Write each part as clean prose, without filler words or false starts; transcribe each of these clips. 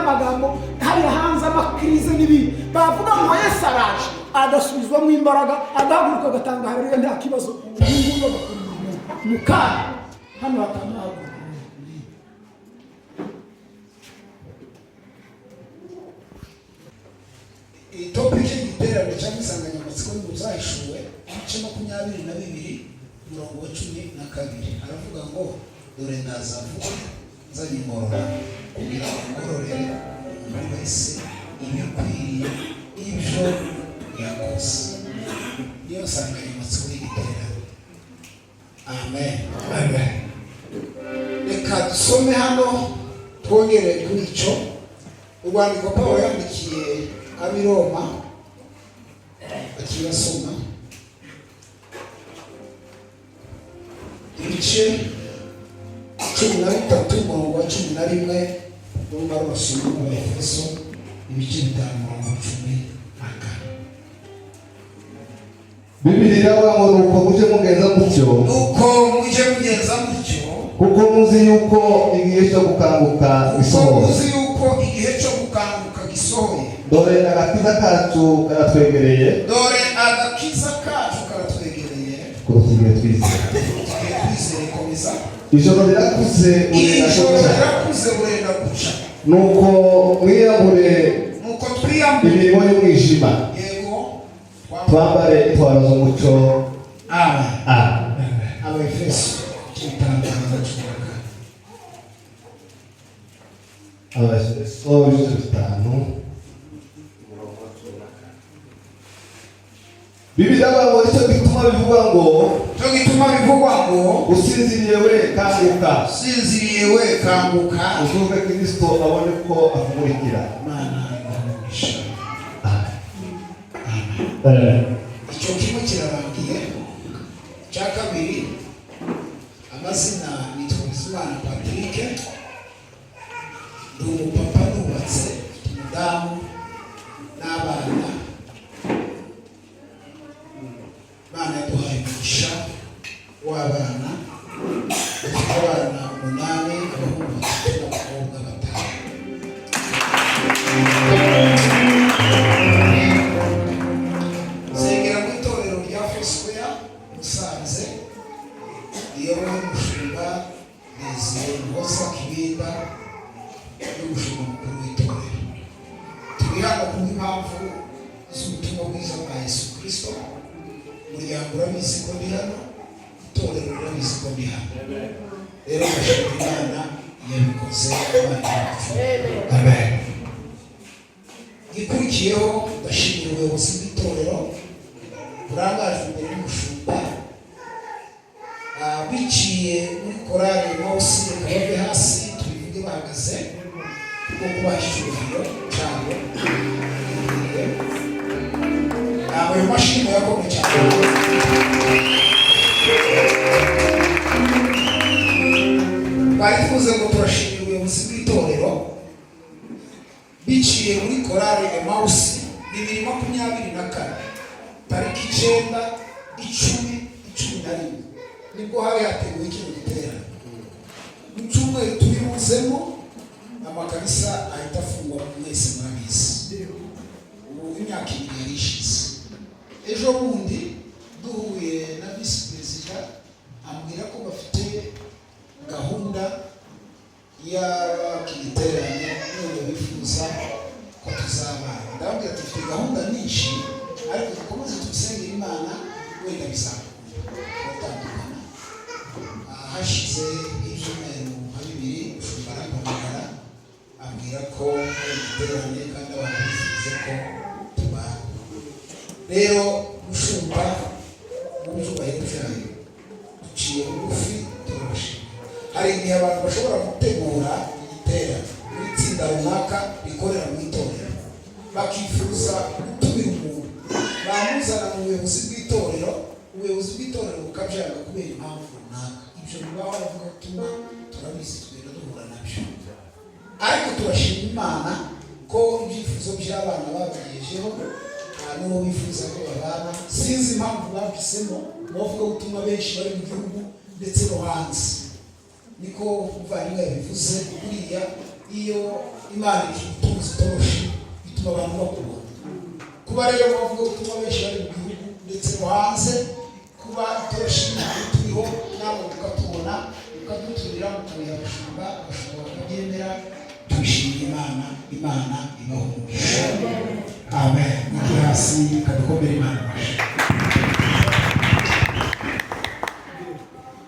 n'amagambo hariya hanze, amakirize n'ibindi bavuga ngo Yesu araje, agasubizwamo imbaraga, agahaguruka, agatanga haleluya, nta kibazo. Uyu nguyu bagakora umurimo mu kanya, hano hatanahaguruka. Iyi topic y'igiterane cyangwa insanganyamatsiko ni mu Byahishuwe ibice 22, umurongo wa 12. Aravuga ngo: "Dore ndaza vuba, nzanye ingororano kugira ngo ngororere umuntu wese ibikwiriye ibyo yakoze." Niyo nsanganyamatsiko y'igiterane. Amen. Reka dusome hano, twongere kuri icyo urwandiko Paul yandikiye ab'i Roma, akibasoma ibice 13, umurongo wa 11. Numara basoma mu Efeso ibice 5, umurongo wa 14. Bibiri iravuga ngo: "Nuko mujye mugenza mutyo, Nuko mujye mugenza mutyo, kuko muzi yuko igihe cyo gukanguka kuko gisohoye. muzi yuko igihe cyo gukanguka gisohoye. Dore agakiza kacu karatwegereye Dore agakiza kacu karatwegereye kuruta igihe twizera. igihe twizeye." Komeza. Ijoro rirakuze, burenda Ijoro guca. rirakuze, burenda guca. Nuko mwiyambure Nuko twiyambure imirimo y'umwijima, Yego. twambare intwaro z'umucyo." Amen. Amen. Abefeso 5, 14. Abefeso ibice 5, umurongo wa 14. Bibiliya iravuga ngo: "Nicyo gituma bivugwa ngo: Cyo gituma bivugwa ngo: Usinziriye we, kanguka. Usinziriye we, kanguka. Uzuke, Kristo abone ko akumurikira." Imana ibahe. Amen. Icyo kimwe kirarangiye. Cya kabiri, amazina nitwa Bizimana Patrick, ndi umupapa, nubatse, mfite umudamu n'abana. Imana yaduhaye umugisha w'abana. Dufite abana umunani, abahungu batatu n'abakobwa batanu. Nsengera mu itorero rya Foursquare Musanze, riyobowe n'umushumba Desire Muhoza Kibinda, n'umushumba mukuru w'itorero. Turi hano kubw'impamvu z'ubutumwa bwiza bwa Yesu Kirisito. Umuryango urabizi ko ndi hano, itorero rirabizi ko ndi hano. Rero ndashima Imana yabikoze, Imana yacu. Amen. Gikurikiyeho, ndashimira ubuyobozi bw'itorero burangajwe imbere n'umushumba. Biciye muri korali Mawusi, reka bave hasi tubivuge bahagaze, kuko kubaha icyubahiro cyabo bikwiriye. Ntabwo ayo mashini yakomeye cyane. Twari tuvuze ngo turashimira ubuyobozi bw'itorero biciye muri korali Emawusi. 2024, tariki 9, 10, 11, nibwo hari hateguwe kino giterane. Mu cyumweru tubibuzemo, amakanisa ahita afungwa, mwese murabizi. Ubu imyaka 2 yari ishize. Ejo bundi duhuye na visi perezida, ambwira ko bafite gahunda y'igiterane, none bifuza ko tuzabana. Ndababwira, dufite gahunda nyinshi, ariko dukomeze tubisengere Imana, wenda bizakunda. Turatandukana. Hashize ibyumweru nka 2, umushumba arampamagara, ambwira ko hari igiterane kandi abantu bifuje ko tubana. Rero mushumba, mu byubahiro byayo, duciye bugufi, turabashima. Hari igihe abantu bashobora gutegura igiterane mu itsinda runaka rikorera mu itorero, bakifuza gutumira umuntu, bamuzana mu buyobozi bw'itorero, ubuyobozi bw'itorero bukabyanga kubera impamvu runaka. Ibyo bibaho, abavugabutumwa turabizi, tugenda duhura nabyo. Ariko turashima Imana ko ibyifuzo by'abana babigejeho n'uwo bifuza ko babana. Sinzi impamvu bahisemo mu bavugabutumwa benshi bari mu gihugu ndetse no hanze. Niko umuvandimwe yabivuze, buriya Iyo Imana itunze itoroshi, bituma abantu bakubona. Kuba rero bavuga ubutumwa benshi bari mu gihugu ndetse no hanze, kuba itoroshi y'Imana turiho, namwe mukatubona, mukadutumira, mukabiha abashumba, abashumba bakabyemera, tubishimiye Imana. Imana ibaha umugisha. Amen. Mujye hasi, kadukomere Imana amashyi.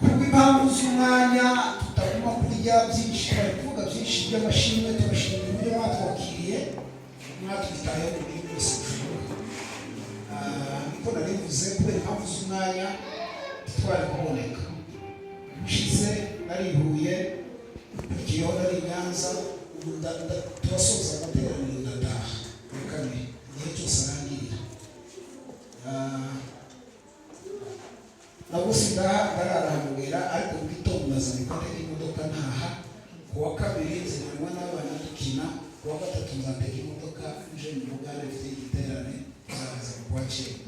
Kubw'impamvu z'umwanya tutaguma kurya byinshi, bari kuvuga byinshi by'amashimwe. Turashimira uburyo mwatwakiriye, mwatwitayeho mu buryo bwose bushoboka. Niko narivuze, kubera impamvu z'umwanya twari kuboneka. Ushize nari i Huye, ukurikiyeho nari i Nyanza. Ubu turasoza amateraniro, ndataha kuri kabiri, igihe cyose arangirira. Nabwo sindaha, ndarara hamubwira, ariko mu gitondo nazana ntega imodoka ntaha. Ku wa kabiri nziranwa n'abana dukina, ku wa gatatu nzatega imodoka nje mu Bugande, mfite igiterane, nzaza mu kwa cyenda.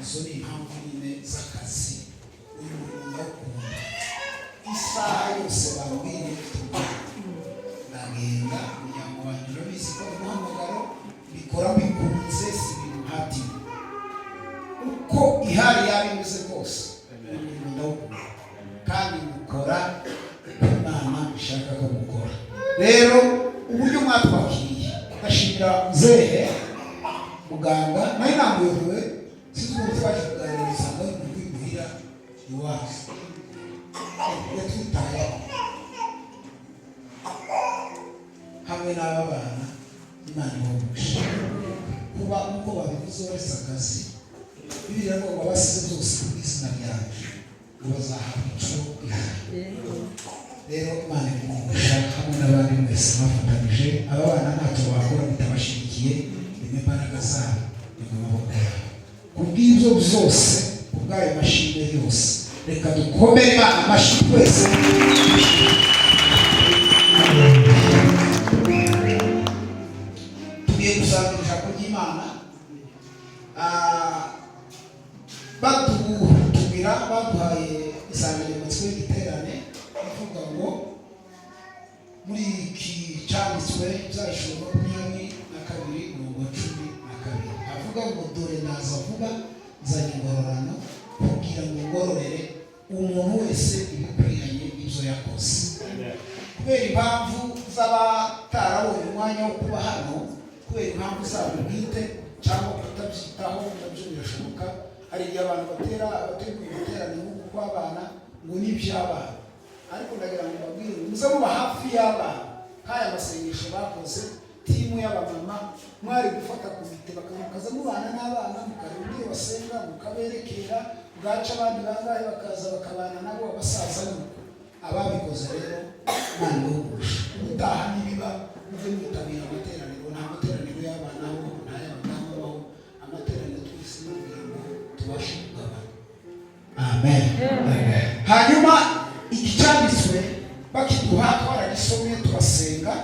Izo ni impamvu nyine z'akazi. Uyu murimo ndawukunda. Isaha yose bambwiye mfite umwanya ndagenda. Umuryango wanjye urabizi ko umuhamagaro bikora bikunze, si ibintu mpatira. Uko ihari yaba imeze kose, uyu murimo ndawukunda kandi mukora uko Imana ishaka ko mukora. Rero uburyo mwatwakiriye, ndashimira muzehe muganga, nawe namuyobewe, sinzi ukuntu twaje kuganira usanga ari umuntu w'imuhira iwacu yatwitayeho hamwe n'aba bana. Imana ibahumuje. Kuba uko babivuze, baretse akazi, Bibiliya ngo basize byose ku bw'izina ryawe ngo bazahabwa inshuro ijana. Rero Imana imugisha hamwe n'abandi mwese mwafatanije. Aba bana ntacyo bakora bitabashyigikiye, nimwe imbaraga zabo, ni mu maboko yabo. Ku bw'ibyo byose, ku bw'ayo mashimwe yose, reka dukomere Imana amashyi twese. Tugiye gusangira ijambo ry'Imana. Batutumira, baduhaye insanganyamatsiko y'igiterane ivuga ngo muri iki cyanditswe Ibyahishuwe 22 umurongo wa 12, avuga ngo: "Dore naza vuba, nzanye ingororano kugira ngo ngororere umuntu wese ibikwiranye ibyo yakoze." Kubera impamvu z'abatarabonye umwanya wo kuba hano, kubera impamvu zabo bwite cyangwa kutabyitaho, nabyo birashoboka. Hari igihe abantu batera bateguye ibiterane nk'uku kw'abana ngo ni iby'abana, ariko ndagira ngo mbabwire ngo muze muba hafi y'abana. Nk'aya masengesho bakoze, team y'abamama, mwari gufata komite mukaza mubana n'abana, mukareba uburyo basenga, mukaberekera, bwaca abandi bangahe bakaza bakabana nabo, abasaza nuko. Ababikoze rero, Imana ibahe. Ubutaha nibiba, mujye mwitabira amateraniro. Nta materaniro y'abana abaho, nta y'abadamu abaho, amateraniro twese ni kugira ngo tubashe kugabana. Amen. Hanyuma iki cyanditswe bakiduha, twaragisomye, turasenga,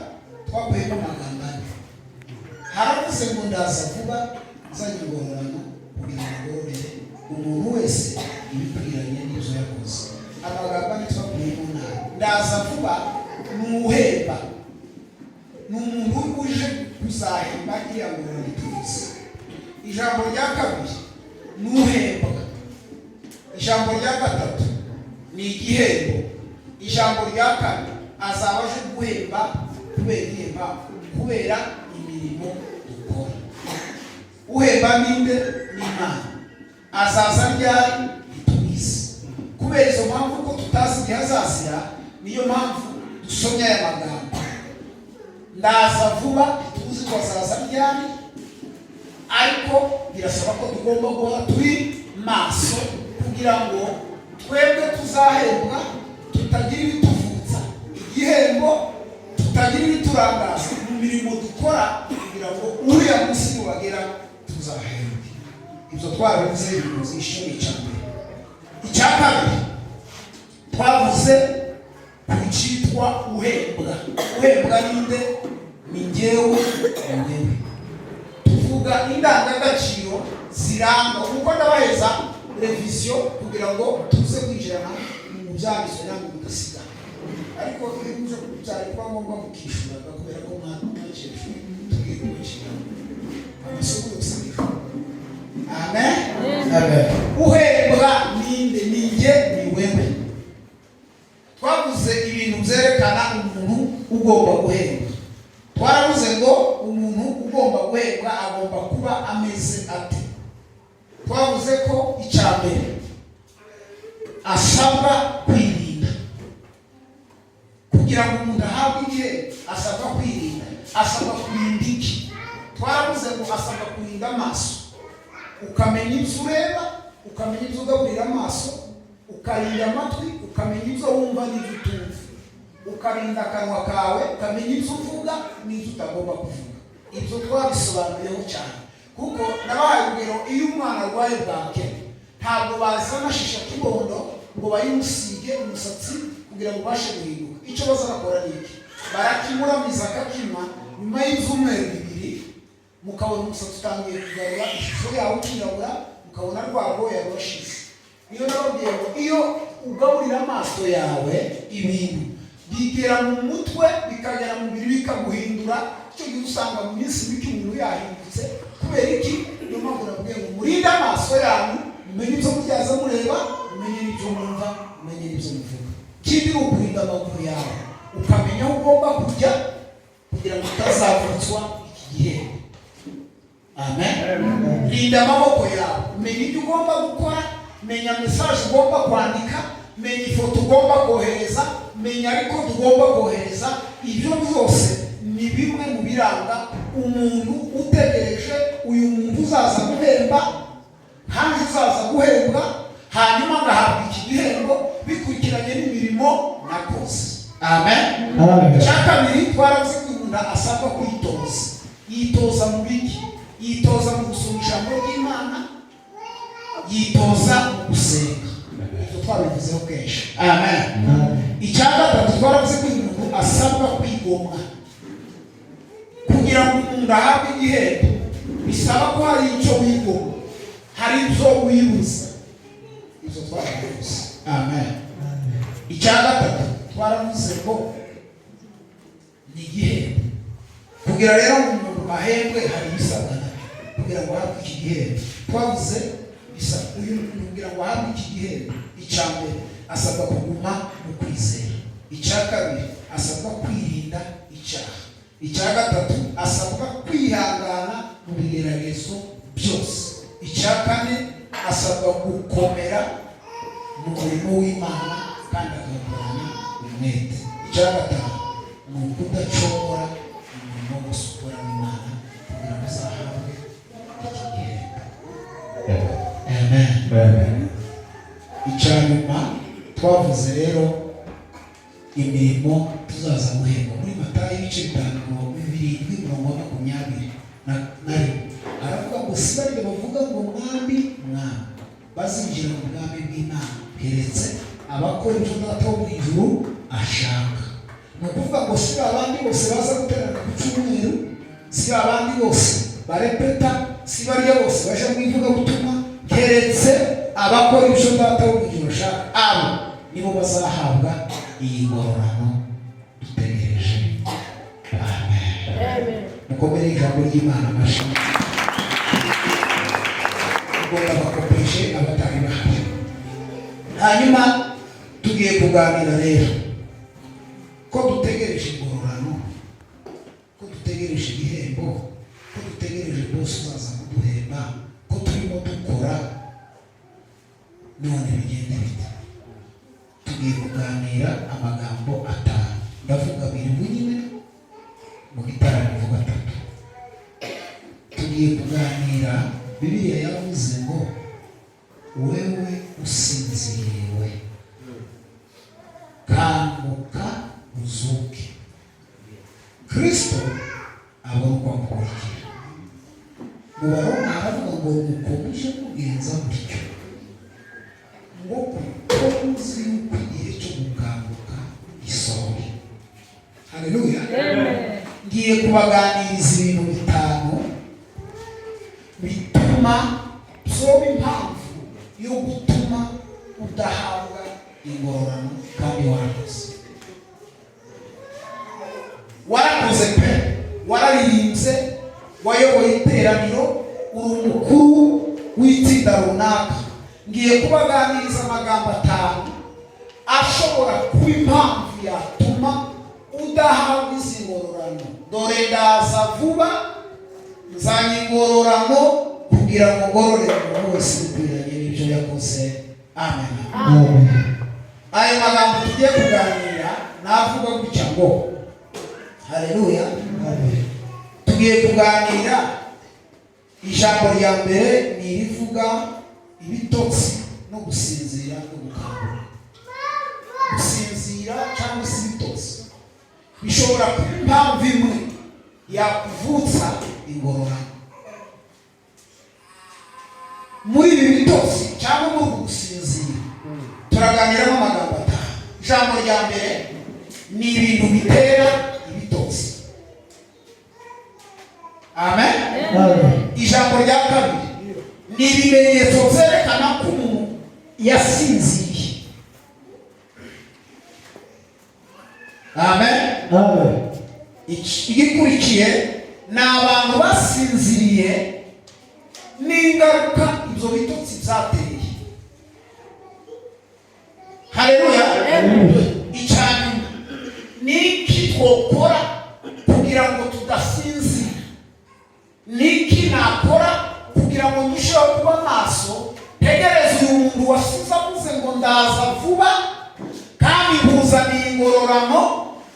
twakuyemo amagambo ane. Haravuze ngo: "Ndaza vuba, nzanye ingororano kugira ngo ngororere umuntu wese ibikwiranye n'ibyo yakoze." Amagambo ane twakuyemo nabi: ndaza vuba ni uhemba, ni umuntu uje kuzahemba iriya ngororano tuvuze. Ijambo rya kabiri ni uhembwa. Ijambo rya gatatu ni igihembo. Ijambo rya kane, azaba aje guhemba kubera iyihe mpamvu? Kubera imirimo dukora. Uhemba ninde? Ni Imana. Azaza ryari? Ntitubizi. Kubera izo mpamvu ko tutazi igihe azazira, niyo mpamvu dusomye aya magambo: "Ndaza vuba." Ntituzi ngo azaza ryari, ariko birasaba ko tugomba guhora turi maso kugira ngo twebwe tuzahembwa tutagira ibituvutsa igihembo, tutagira ibiturangaza mu mirimo dukora, kugira ngo uriya munsi niwagera tuzahembwe. Ibyo twarabivuze bivuze ishami icya mbere. Icya kabiri, twavuze ku cyitwa uhembwa. Uhembwa ninde? Ni njyewe, ni wewe. Tuvuga indangagaciro ziranga, kuko ndabaheza révision kugira ngo tuze kwinjirana mu byanditswe namwe mudasigana. Ariko iyo muze byari kuba ngombwa mukishuraga, kubera ko mwakesheje, tugiye kubashyira amasomo yose nijoro. Amen. Amen. Uhembwa ninde? Ninjye, ni wewe. Twavuze ibintu byerekana umuntu ugomba guhembwa. Twaravuze ngo umuntu ugomba guhembwa agomba kuba ameze ate? Twavuze ko icya mbere asabwa kwirinda. Kugira ngo umuntu ahabwe igihembo asabwa kwirinda. Asabwa kurinda iki? Twaravuze ngo asabwa kurinda amaso, ukamenya ibyo ureba, ukamenya ibyo ugaburira amaso, ukarinda amatwi, ukamenya ibyo wumva n'ibyo utumva, ukarinda akanwa kawe, ukamenya ibyo uvuga n'ibyo utagomba kuvuga. Ibyo twabisobanuyeho cyane, kuko nabahaye urugero: iyo umwana arwaye bwake, ntabwo bazana shisha kibondo ngo bayimusige umusatsi kugira ngo ubashe guhinduka. Icyo baza bakora ni iki? Barakimuramiza, akakinywa. Nyuma y'ibyumweru 2 mukabona umusatsi utangiye kugarura ishusho yawo ukirabura, mukabona rwa rwoya rurashize. Niyo nababwiye ngo iyo ugaburira amaso yawe ibintu bigera mu mutwe, bikagera mu mubiri, bikaguhindura. Icyo gihe usanga mu minsi mike umuntu yahindutse. Kubera iki? Niyo mpamvu nabwiye ngo murinde amaso yanyu, mumenye ibyo muryaza mureba, mumenye n'ibyo mwumva, mumenye n'ibyo muvuga. Ikindi ni ukurinda amaguru yawe, ukamenya aho ugomba kujya kugira ngo utazavutswa iki gihembo. Amen. Rinda amaboko yawe, menya ibyo ugomba gukora, menya message ugomba kwandika, menya ifoto ugomba kohereza, menya ariko ugomba kohereza. Ibyo byose ni bimwe mu biranga umuntu utegereje uyu muntu uzaza guhemba, hanze uzaza guhembwa, hanyuma ngahabwa iki gihembo bikurikiranye n'imirimo nakoze. Amen. Amen. Icya kabiri, twaravuze ko umuntu asabwa kwitoza. Yitoza mu biki? Yitoza mu gusoma ijambo ry'Imana, yitoza mu gusenga. Ibyo twabivuzeho kenshi. Amen. Icya gatatu, twaravuze ko uyu muntu asabwa kwigomwa. Kugira ngo umuntu ahabwe igihembo bisaba ko hari icyo wigomwa, hari ibyo wibuza. Ibyo twarabivuze. Amen. Icya gatatu, twaravuze ngo ni igihembo. Kugira rero ngo umuntu ahembwe hari ibisabwa nabyo kugira ngo ahabwe iki gihembo. Twavuze bisa uyu muntu kugira ngo ahabwe iki gihembo: icya mbere, asabwa kuguma mu kwizera; icya kabiri, asabwa kwirinda icyaha; icya gatatu, asabwa kwihangana mu bigeragezo byose; icya kane, asabwa gukomera mu murimo w'Imana kandi akawukorana umwete; icya gatanu ni ukudacogora umurimo wose ukora w'Imana kugira ngo uzahabwe iki gihembo. Amen. Amen. Icya nyuma twavuze rero, imirimo tuzaza guhemba. Muri Matayo ibice 5 7 umurongo wa 21 aravuga ngo si barya bavuga ngo "Mwami, Mwami" bazinjira mu bwami bw'Imana, keretse abakora ibyo Data wo mu ijuru ashaka. Ni ukuvuga ngo si abandi bose baza guterana ku cyumweru, si abandi bose barepeta, si bariya bose baje mu ivugabutumwa, keretse abakora ibyo Data wo mu ijuru ashaka. Abo nibo bazahabwa iyi ngororano dutegereje. Amen. Mukomere ijambo ry'Imana amashyi. Ubwo ndabakopeje abatari bahari. Hanyuma tugiye kuganira rero ko dutegereje ingororano, ko dutegereje igihembo, ko dutegereje bose uzaza kuduhemba, ko turimo dukora, none bigende bite? Tugiye kuganira amagambo atanu. Ndavuga abiri nyine, mu gitaramo mvuga atatu. Tugiye kuganira, Bibiliya yavuze ngo "Wewe usinziriwe, kanguka uzuke, Kristo abone uko amukurikira." Mu Baroma haravuga ngo mukomeje kugenza gutyo, ngo kuko muzi yuko igihe cyo gukanguka gisohoye. Haleluya. Ngiye kubaganiriza ibintu bitanu bituma byoba impamvu yo gutuma udahabwa ingororano kandi warakoze. Warakoze pe, wararirimbye, wayoboye iteraniro, uri umukuru w'itsinda runaka. Ngiye kubaganiriza amagambo atanu ashobora kuba impamvu yatuma udahabwa izi ngororano. Dore ndaza vuba, nzanye ingororano kugira ngo ngororere umuntu wese bikwiranye n'ibyo yakoze. Amen. Amen. Ayo magambo tugiye kuganira navuga gutya ngo haleluya. Amen. Tugiye kuganira, ijambo rya mbere ni irivuga ibitotsi no gusinzira no gukangura. Gusinzira cyangwa se ibitotsi bishobora kuba impamvu imwe yakuvutsa ingororano. Muri ibi bitotsi cyangwa muri uku gusinzira turaganiramo amagambo atanu. Ijambo rya mbere ni ibintu bitera ibitotsi. Amen. Amen. Ijambo rya kabiri ni ibimenyetso byerekana ko umuntu yasinziriye. Amen. Amen. Igikurikiye ni abantu basinziriye n'ingaruka ibyo bitotsi byateye. Haleluya. Icyanyuma ni iki twokora kugira ngo tudasinzira? Ni iki nakora kugira ngo ndusheho kuba maso, ntegereze uyu muntu wasize avuze ngo ndaza vuba kandi nkuzaniye ingororano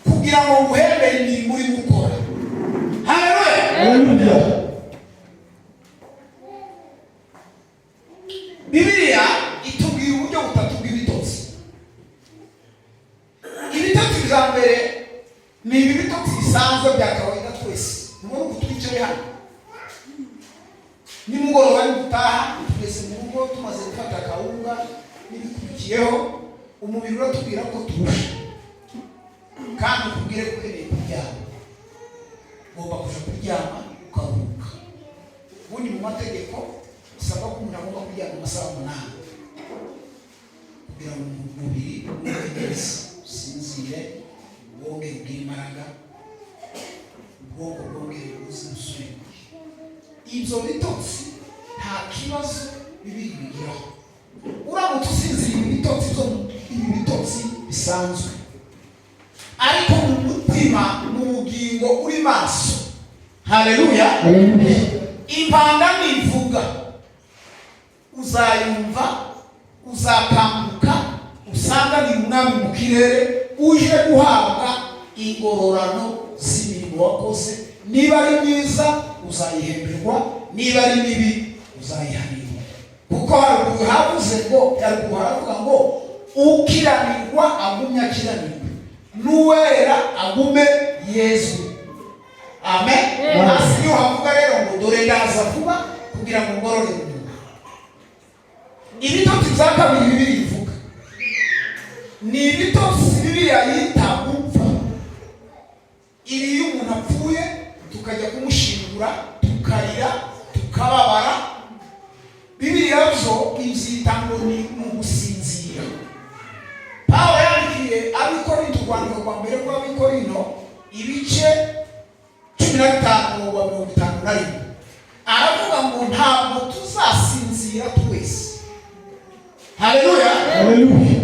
kugira ngo nguhembere imirimo uri gukora? Haleluya. Haleluya. Bibiliya itubwira uburyo butatu bw'ibitotsi. Ibitotsi bya mbere ni ibi bitotsi bisanzwe bya kawaida twese mubona ubu twicaye hano nimugoroba, nidutaha tugeze mu rugo tumaze gufata akawunga n'ibikurikiyeho, umubiri uratubwira ko turusha kandi ukubwire ko ukeneye kuryama, ugomba kuja kuryama ukaruhuka. Ubundi mu mategeko usabwa ko umuntu agomba kuryama amasaha 8 kugira ngo umubiri umere neza, usinzire, wongere ugire imbaraga, ubwonko bwongere buze busubire. Ibyo bitotsi nta kibazo bibiri bigiraho uramutse usinziriye. Ibi bitotsi byo, ibi bitotsi bisanzwe, ariko mu mutima, mu bugingo uri maso. Haleluya. Haleluya. Impanda nivuga uzayumva, uzakanguka usanganire umwami mu kirere, uje guhabwa ingororano z'imirimo wakoze. Niba ari myiza uzayihemberwa, niba ari mibi uzayihanirwa, kuko haruguru havuze ngo, haruguru haravuga ngo ukiranirwa agumye akiranirwe, n'uwera agume yezwe. Amen. Hasi niho havuga rero ngo dore ndaza vuba kugira ngo ngorore umuntu. Ibitotsi bya kabiri Bibiliya ivuga ni ibitotsi Bibiliya yita gupfa. Ibi iyo umuntu apfuye tukajya kumushingura, tukarira, tukababara, Bibiliya byo ibyita ngo ni ugusinzira. Pawulo yandikiye Abikorinto urwandiko rwa mbere rw'Abikorino, ibice 15 wa 51, aravuga ngo ntabwo tuzasinzira twese. Haleluya. Haleluya.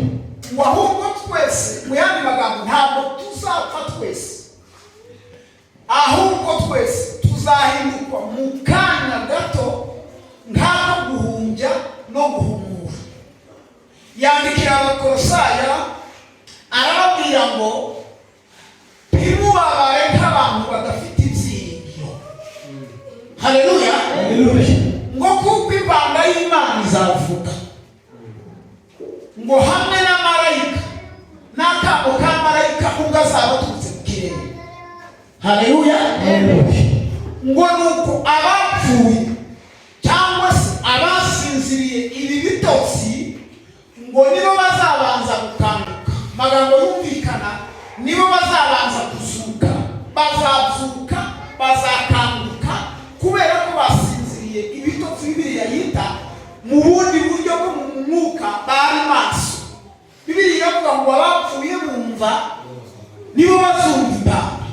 Ngo ahubwo twese, mu yandi magambo, ntabwo tuzapfa twese, ahubwo twese tuzahindukwa mu kanya gato nk'ako guhumbya no guhumura. Yandikira Abakorosaya arababwira ngo ntimubabare nk'abantu badafite ibyiringiro. Haleluya. Haleluya. Ngo kuko impanda y'Imana izavuga, ngo hamwe na marayika n'akamo ka marayika ubwo azaba aturutse mu kirere. Haleluya. Haleluya. Ngo nuko abapfuye cyangwa se abasinziriye ibi bitotsi ngo nibo bazabanza gukanguka. Amagambo yumvikana, nibo bazabanza kuzuka, bazabyuka, bazakanguka kubera ko basinziriye ibitotsi Bibiliya yita mu bundi buryo bwo mu mwuka bari maso. Bibiliya iravuga ngo abapfuye bumva nibo bazumva impanda.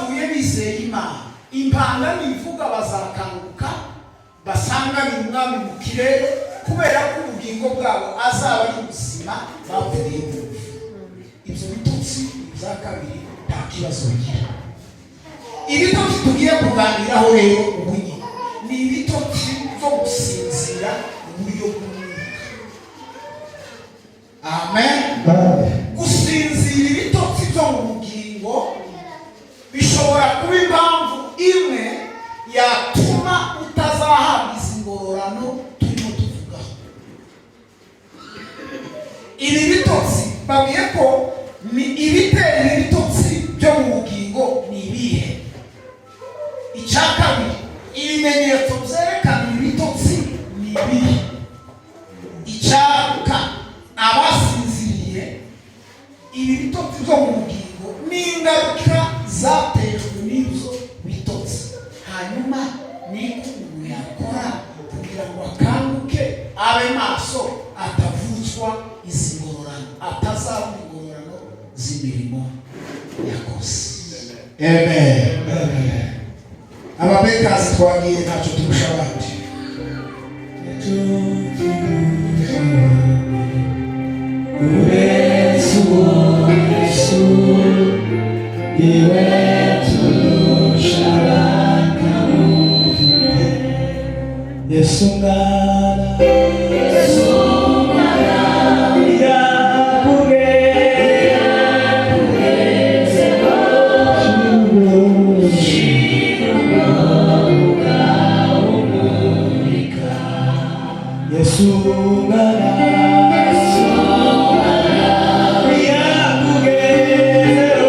Abapfuye bizeye Imana, impanda nivuga bazakanguka basanganire Umwami mu kirere, kubera ko ubugingo bwabo azaba ari buzima bapfuye mu rupfu. Ibyo bitotsi bya kabiri nta kibazo bigira. Ibitotsi tugiye kuganiraho rero ubu nyine ni ibitotsi byo gusinzira mu buryo bw'umwuka. Amen. Gusinzira ibitotsi byo mu bugingo bishobora kuba impamvu imwe yatuma utazahabwa izi ngororano turimo tuvugaho. Ibi bitotsi babwiye ko ni ibitera ibitotsi byo mu bugingo ni ibihe? Icya kabiri, ibimenyetso byerekana ibitotsi ni ibihe? Icya kane, abasinziriye ibi bitotsi byo mu bugingo n'ingaruka zatejwe n'ibyo bitotsi. Hanyuma niko umuntu yakora kugira ngo akanguke, abe maso, atavutswa izi ngororano, atazabona ingororano z'imirimo yakoze. Amen. Ababekazi twagiye, ntacyo turusha abandi. Uretse uwo Yesu niwe turusha abatamufite. Yesu mwana, Yesu mwana, yakugezeho, Yesu mwana, Yesu mwana, yakugezeho,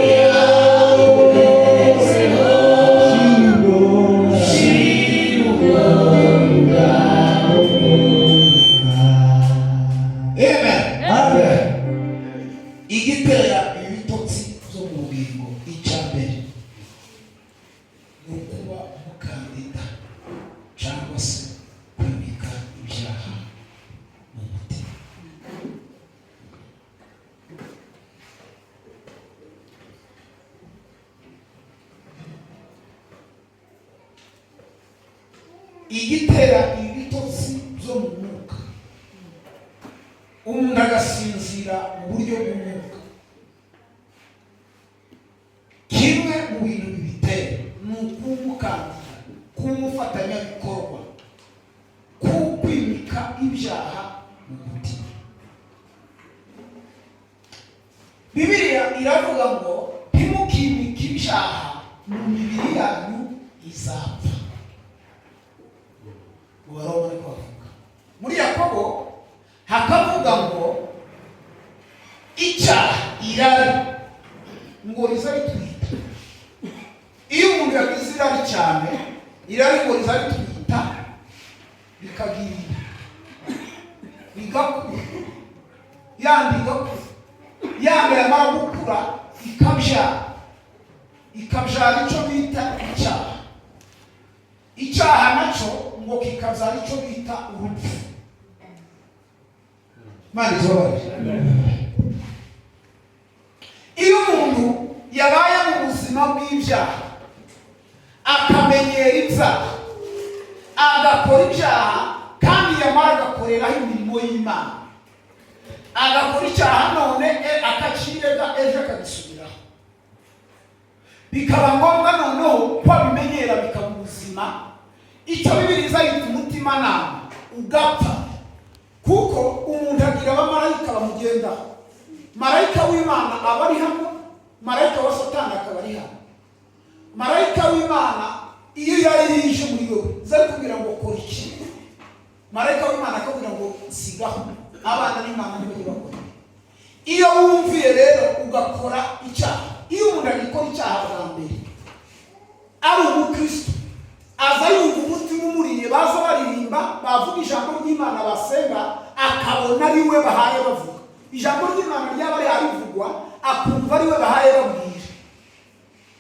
Amen. Amen. Igitera ibitotsi byo mu bugingo, icya mbere ni ukuba umukandida cyangwa se kwimika ibyaha mu mutima. Igitera ibitotsi byo mu mwuka, umuntu agasinzira mu buryo bw'umwuka, kimwe mu bintu bibitera ni ukuba umukandida, kuba umufatanyabikorwa, kwimika ibyaha mu mutima. Bibiliya iravuga ngo ntimukimike ibyaha mu mibiri yanyu izapfa. Mu Baroma niko bavuga. Muri Yakobo hakavuga ngo icyaha, irari, ngo riza ritwita. Iyo umuntu yagize irari cyane, irari ngo riza ritwita, rikagira inda, rigakura, yandi igakura, yandi yamara gukura ikabyara, ikabyara icyo bita icyaha. Icyaha nacyo ngo kikabyara icyo bita urupfu. Imana itubabarire. Iyo umuntu yabaye mu buzima bw'ibyaha, akamenyera ibyaha, agakora ibyaha, kandi yamara agakoreraho imirimo y'Imana, agakora icyaha none akakirega, ejo akagisubiraho, bikaba ngombwa noneho ko abimenyera bikaba ubuzima, icyo Bibiliya yita umutimanama ugapfa. Kuko umuntu agira abamarayika bamugendaho. Marayika w'Imana aba ari hano, marayika wa Satani akaba ari hano. Marayika w'Imana iyo yari yije muri wowe, zari kubwira ngo kora iki, marayika w'Imana akabwira ngo sigaho, abana b'Imana ntibajye bakora. Iyo wumviye rero ugakora icyaha, iyo umuntu agikora icyaha bwa mbere ari umukristo, aza yumva umutima umuriye, baza baririmba, bavuga ijambo ry'Imana, basenga, akabona ari we bahaye bavuga. Ijambo ry'Imana ryaba rivugwa, akumva ari we bahaye babwira.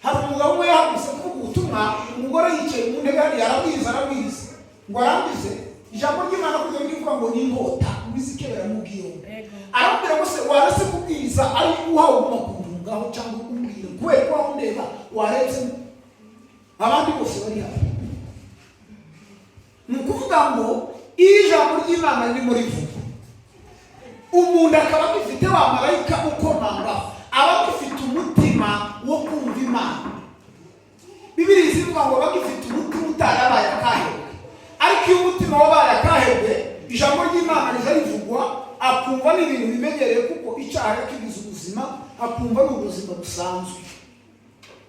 Hari umugabo umwe yahagurutse kuvuga ubutumwa, umugore yicaye mu ntebe hariya, arabwiriza, arabwiriza ngo arangize ijambo ry'Imana kugira ngo rivuga ngo ni inkota wizikebera mu bwiyombi. Aramubwira ngo se waretse kubwiriza, ari uhawe uguma kundungaho cyangwa umbwira kubera ko aho ndeba waretse. Abandi bose bari hano. Ni ukuvuga ngo iyo ijambo ry'Imana ririmo rivugwa, umuntu akaba agifite wa marayika ukomangaho, aba agifite umutima wo kumva Imana. Bibiri zivuga ngo aba agifite umutima utarabaye akahebwe. Ariko iyo umutima wabaye akahebwe, ijambo ry'Imana riza rivugwa, akumva ni ibintu bimenyereye, kuko icyaha yakigize ubuzima, akumva ari ubuzima busanzwe.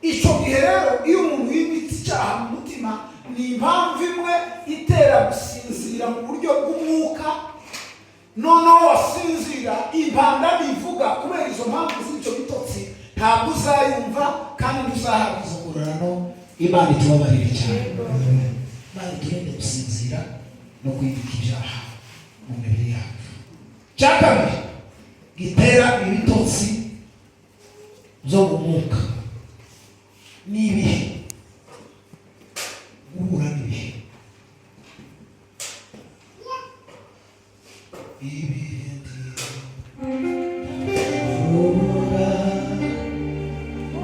Icyo gihe rero, iyo umuntu yimitse icyaha mu mutima, ni impamvu imwe itera gusinzira mu buryo bw'umwuka. Noneho wasinzira, impanda bivuga kubera izo mpamvu z'icyo bitotsi, ntabwo uzayumva kandi ntuzahabwa izo ngororano. Imana itubabarire cyane. Imana iturinde gusinzira no kwibika ibyaha mu mibiri yacu. Cya kabiri gitera ibitotsi byo mu mwuka ni ibihe, guhura n'ibihe. Ibihe ntibivura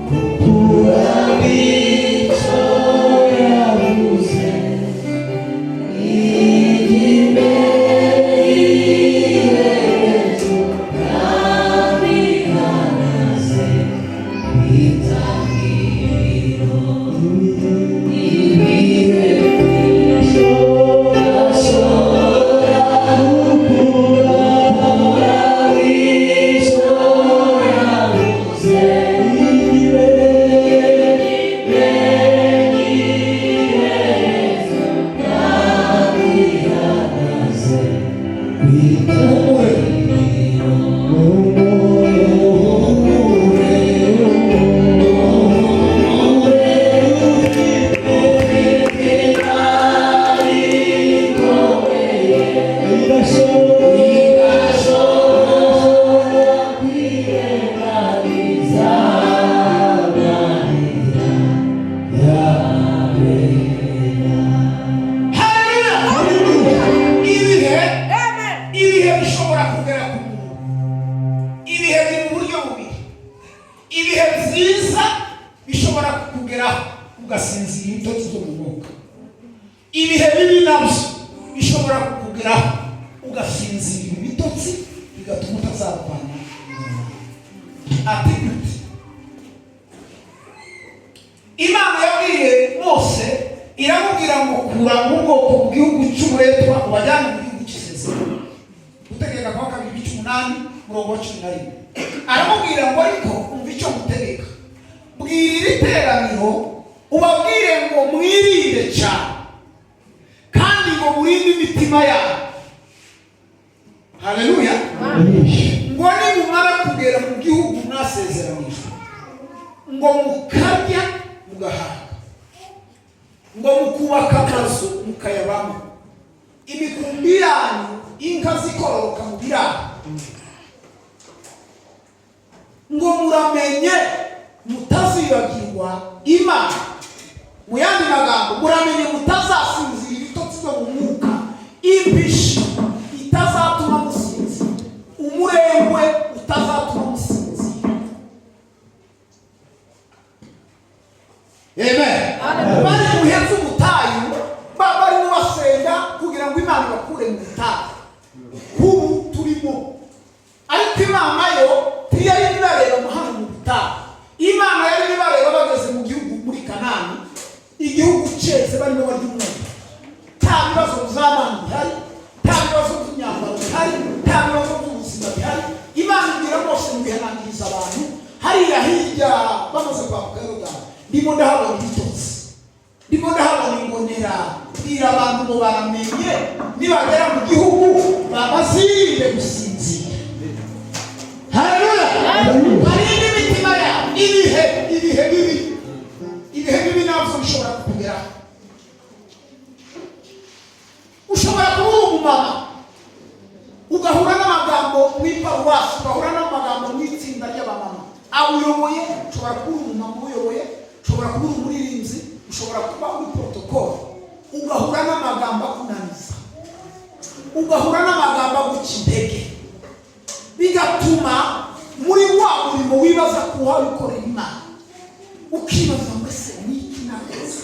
gukura icyo yabuze. Haleluya! Ibihe, ibihe bishobora kugera ku muntu. Ibihe biri mu buryo bubiri. Ibihe byiza bishobora kukugeraho ugasinzira ibitotsi byo mu mwuka. Ibihe bibi nabyo bishobora kukugeraho ugasinzira ibitotsi, bigatuma utazarwana. Ati gute? Imana yabwiye Mose, iramubwira ngo: "Kura mu bwoko mu gihugu cy'uburetwa, ubajyane mu gihugu cy'isezerano." Gutegeka kwa Kabiri, ibice 8, umurongo wa 11. Aramubwira ngo: "Ariko umva icyo mutegeka, bwira iri teraniro, ubabwire ngo mwirinde cyane kandi ngo murinde imitima yanyu." Haleluya! Ngo nimumara kugera mu gihugu mwasezeranijwe, ngo mukarya mugahaga, ngo mukubaka amazu mukayabamo, imikumbi yanyu, inka zikororoka mu biraro, ngo muramenye mutazibagirwa Imana. Mu yandi magambo, muramenye mutazasinzira ibitotsi byo mu mwuka, imbishi itazatuma musinzira, umurengwe utazatuma musinzira. Amen. Bari mu bihe by'ubutayu, barimo basenga kugira ngo Imana ibakure mu butayu kubu turimo. Ariko Imana yo ntiyari ibareba hano mu butayu. Imana yari ibareba bageze mu gihugu, muri Kanani, igihugu cyeze, barimo barya umwuka, nta bibazo by'abana bihari, nta bibazo by'imyambaro bihari, nta bibazo by'ubuzima bihari. Imana ibwira Mose mu bihanangiriza abantu hariya hirya bamaze kwambuka Yorodani: "Ndimo ndahabona ibitotsi, ndimo ndahabona ingonera. Bwira abantu ngo baramenye, nibagera mu gihugu bazirinde gusinzira." Haleluya! Barinde imitima yabo. Ibihe, ibihe bibi, ibihe bibi nabyo bishobora kukugeraho. Ushobora kuba uri umumama, ugahura n'amagambo mu iparuwasi, ugahura n'amagambo mu itsinda ry'abamama abo uyoboye. Ushobora kuba uri umumama uyoboye, ushobora kuba uri umuririmbyi, ushobora kuba uri protocole, ugahura n'amagambo akunaniza, ugahura n'amagambo aguca intege, bigatuma muri wa murimo wibaza ko uhawe ukorera Imana, ukibaza ngo: "Ese ni iki nakoze?"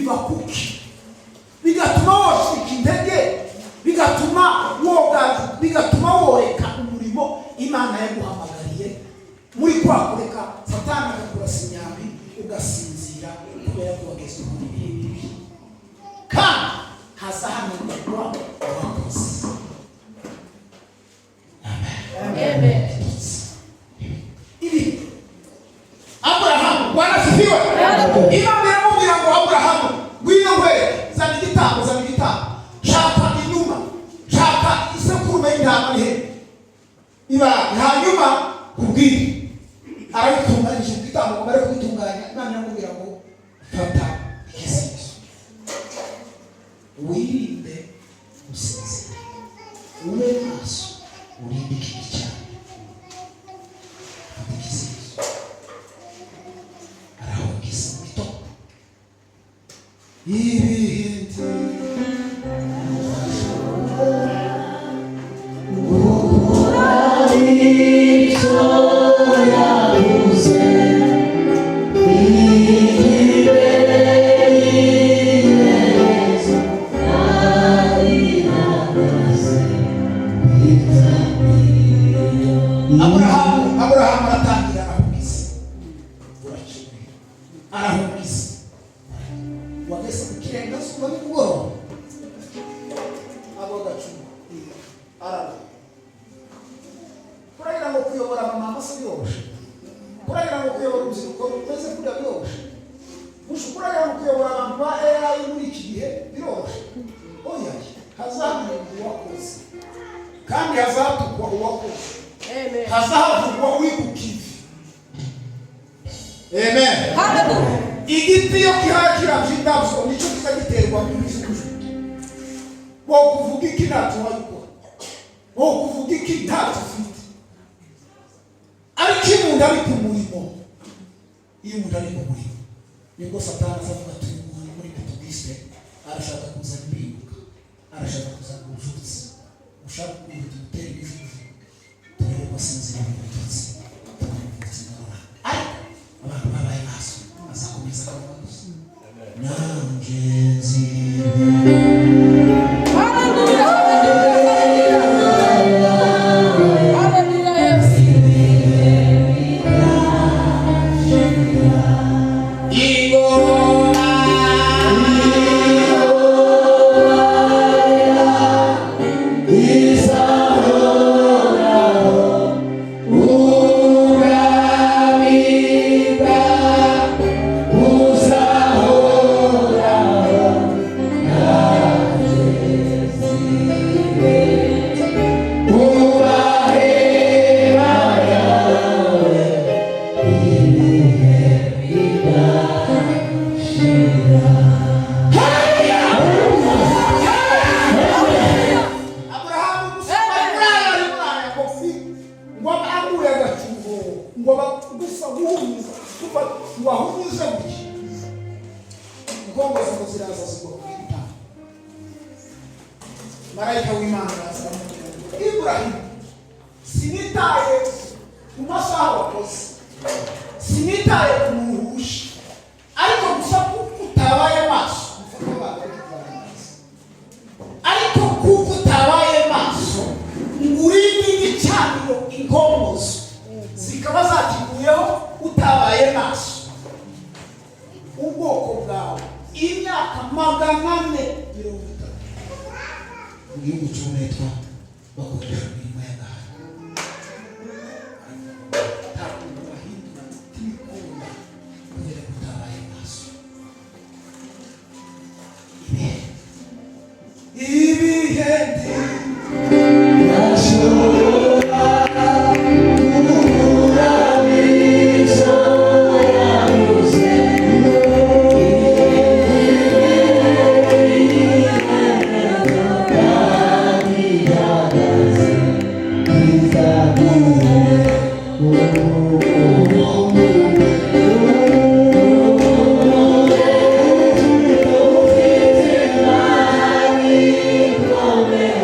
Biva kuki bigatuma wocika intege, bigatuma woga, bigatuma woreka umurimo Imana yaguhamagariye? Muri kwa kureka, Satani akakurasa imyambi, ugasinzira kubera ko wagezweho n'ibihe bibi. Kandi hazahanurwa uwakoze. Amen. Ibi Aburahamu, Bwana asifiwe. Imana iramubwira ngo: "Aburahamu, ngwino nkwereke, zana igitambo, zana igitambo, shaka inuma, shaka isekurume y'intama n'ihene, ibage, hanyuma kubwire." Arabitunganyije ku gitambo. Ngo bari kubitunganya, Imana iramubwira ngo: "Fata ikizingizo, wirinde gusinzira, ube maso, urinde iki gicaniro. Fata ikizingizo." Arahungiza mu gitondo ibihe. Aburahamu aratangira arahungiza, urakenewe, arahungiza. Wageze ku kirengazuba nimugoroba, abo gacuma arara. Kuragira ngo kuyobora abamama se biroroshe? Kuragira ngo kuyobora urubyiruko rumeze kuriya biroroshe? Kuragira ngo kuyobora abantu ba AI muri iki gihe biroroshe? Oya, hazahanirwa uwakoze, kandi hazatukwa uwakoze. Amen. Hazahavugwa uri ku kivi. Amen. Hallelujah. Igiti iyo kihaye kiravye indabyo, nicyo kiza giterwa imijugujugu. Wo kuvuga iki ntacyo wayikora? Wo kuvuga iki ntacyo ufite? Ariko iyo umuntu ari ku murimo, iyo umuntu ari ku murimo, nibwo Satani azavuga ati: "Uyu muntu muri Metodiste arashaka kuzana impinduka, arashaka kuzana ubucuti, ushaka ukuntu tumutera imijugujugu, turebe ko asinzira mu bitotsi, tukamuvutsa ingorane." Ariko abantu babaye maso, azakomeza akavuga gusa nanjye nzibe. Hallelujah. Hallelujah. Hallelujah. Yes. Ingoma Aburahamu gusa ari muri aya, ari muri aya kofi, ngo aguye agacuho, ngo gusa guhumiza kuva, ngo ahumize gutya, inkongozi ngo ziraza zigwa ku gitambo. Marayika w'Imana araza aramubwira ngo: "Iburahimu, sinitaye ku masaha wakoze, sinitaye ku muhusha, ariko gusa kuko utabaye maso, mufate abana bari kuvana amazi, ariko kuko utabaye maso ngo urinde igicaniro, inkongozo zikaba zakiguyeho, utabaye maso, ubwoko bwawe imyaka 430 mu gihugu cy'uburetwa bakoresha imirimo y'agahato, ntabwo bahindura tibikunda kubera ko utabaye maso." Ibihe, ibihe Ashobora gukura ibyo yabuze. Kandi ihagaze izaguhe. Ufite imari ikomeye.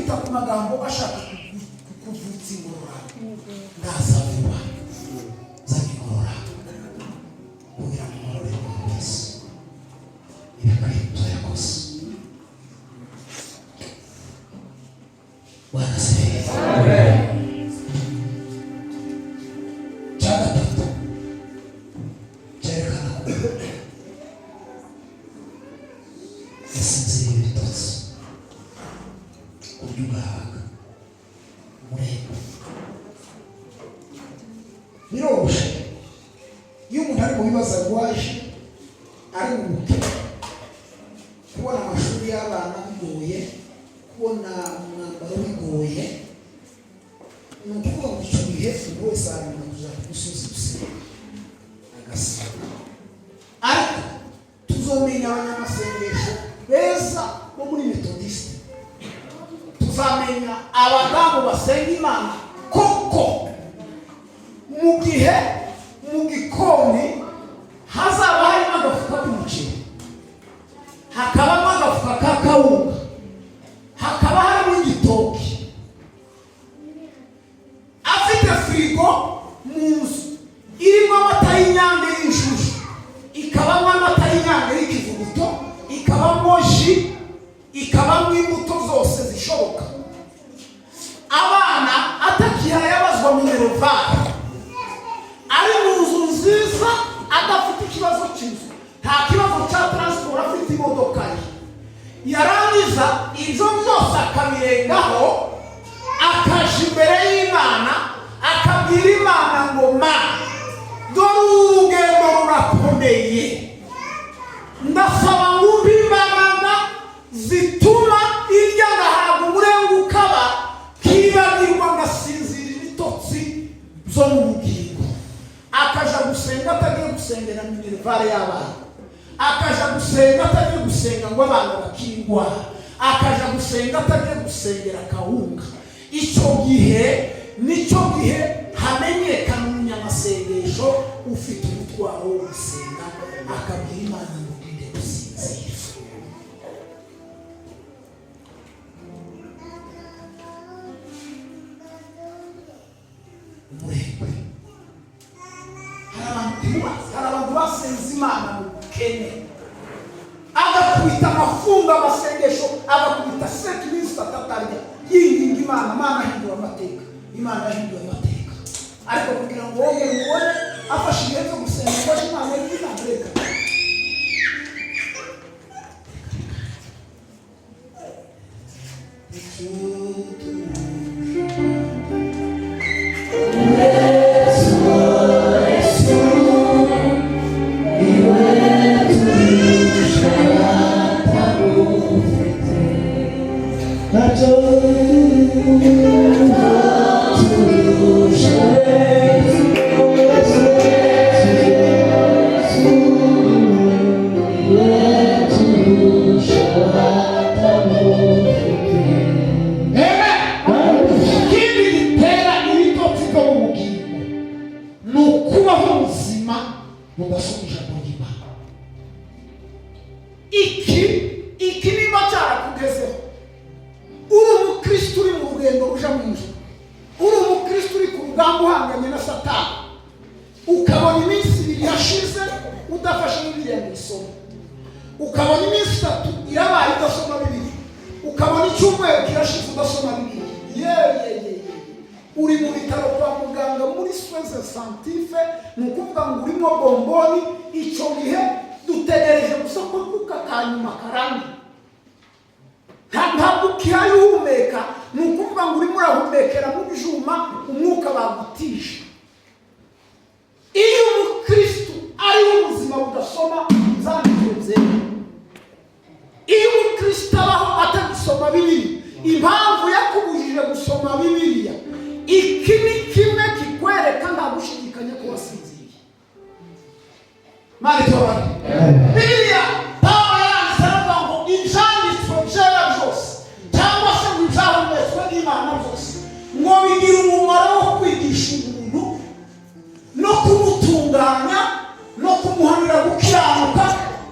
Kwita ku magambo ashaka kukuvutsa ingororano. Ndaza vuba, nzanye ingororano kugira ngo ngororere umuntu wese ibikwiye ibyo yakoze. Bwana asifiwe. Cya gatatu cyerekana ko yasinziriye ibitotsi: kurya ugahaga, umurego. Biroroshye iyo umuntu ari mu bibazo, arwaje, ari mu bukene, kubona amashuri y'abana bigoye, kubona umwambaro bigoye. Ni ukuvuga ngo icyo gihe umuntu wese aramenya kuja ku musozi gusenga, agasenga. Ariko tuzomenya abanyamasengesho beza bo muri Metodisite, tuzamenya abadamu basenga Imana koko, mu gihe mu gikoni hazaba harimo agafuka k'umuceri, hakabamo agafuka ka kawunga, hakaba harimo igitoki, afite firigo mu nzu irimo amata y'Inyange y'inshushu, ikabamo amata y'Inyange y'ikivuguto, ikabamo jus, ikabamo imbuto zose zishoboka, abana atakihaye abazwa minerval, ari mu nzu nziza, adafite ikibazo cy'inzu, nta kibazo cya transport, afite imodoka ye, yarangiza ibyo byose akabirengaho, akaja imbere y'Imana, akabwira Imana ngo: "Mana, dore urugendo rurakomeye, ndasaba ngo umpe imbaraga zituma irya ngahabwa umurenga ukaba kibagirwa, ngasinzira ibitotsi byo mu bugingo." Akaja gusenga atagiye gusengera minerval y'abana, akaja gusenga atagiye gusenga ngo abana bakingwara, akaja gusenga atagiye gusengera kawunga. Icyo gihe nicyo gihe hamenyekana umunyamasengesho ufite umutwaro wo gusenga, akabwira Imana ngo: "Ndinde gusinzira." Umurengwe. Hari abantu ntimubazi, hari abantu basenze Imana mu bukene, agakubita amafunga, amasengesho, agakubita seki iminsi 3 atarya, yinginga Imana: "Imana, ahindura amateka." Imana yahinduye amateka, ariko kugira ngo wongere umubone afashe ibihe byo gusenga ngo aje Imana y'Imana, reka. Ikindi gitera ibitotsi byo mu bugingo ni ukubaho ubuzima budasoma ijambo ry'Imana. Iki niba cyarakugezeho, uri umukristo uri mu rugendo ruja mu ijuru, uri umukristo uri ku rugamba uhanganye na Satani, ukabona iminsi 2 yashize udafashe Bibiliya mu isomo, ukabona iminsi 3 irabaye udasoma Bibiliya, ukabona icyumweru kirashize udasoma Bibiliya, ye ye ye ye, uri mu bitaro kwa muganga muri soins intensifs, ni ukuvuga ngo urimo bomboni. Icyo gihe dutegereje gusa ko akuka ka nyuma karangiye. Ntabwo ukihaye uhumeka, ni ukuvuga ngo urimo urahumekera mu byuma umwuka bagutije. Iyo umukristo ariho ubuzima budasoma ibyanditswe byera, iyo umukristo abaho atagisoma Bibiliya, impamvu yakubujije gusoma Bibiliya, iki ni kimwe kikwereka nta gushidikanya ko wasinziriye. Mani tubabare. Bibiliya, Pawulo yaranditse aravuga ngo ibyanditswe byera byose, cyangwa se ngo ibyahumetswe n'Imana byose, ngo bigira umumaro wo kwigisha umuntu no kumutunganya no kumuhanira gukiranuka,